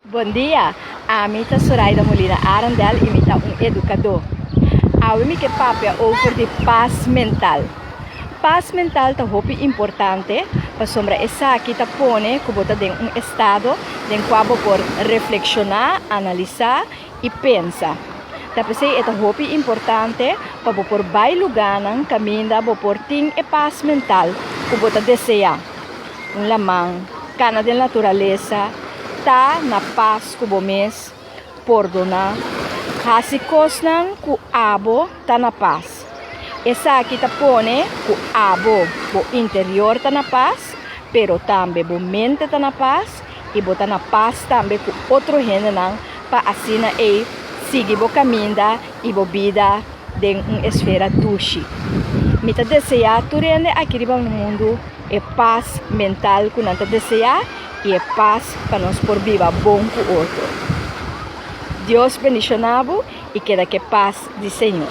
Bon dia, ami ta Soraida Molina Arendel y mi ta un educador. Awe mi ke papia over di pas mental. Pas mental ta hopi importante pasobra esaki ta pone ku bo ta den un estado den kua bo por reflekshoná, analisá y pensa. Ta p'esei e ta hopi importante pa bo por bai lugánan kaminda bo por tin e pas mental ku bo ta deseá. Un laman, kana den naturalesa, ta na pas ku bo mes, pordoná, hasi kosnan ku abo ta na pas. Esaki ta pone ku abo, bo interior ta na pas, pero tambe bo mente ta na pas i bo ta na pas tambe ku otro hendenan pa asina ei sigui bo kaminda i bo bida den un esfera dushi. Mi ta deseá tur hende aki riba mundu e pas mental ku nan ta deseá i e pas pa nos por biba bon ku otro. Dios bendishoná bo i keda ku e pas di Señor.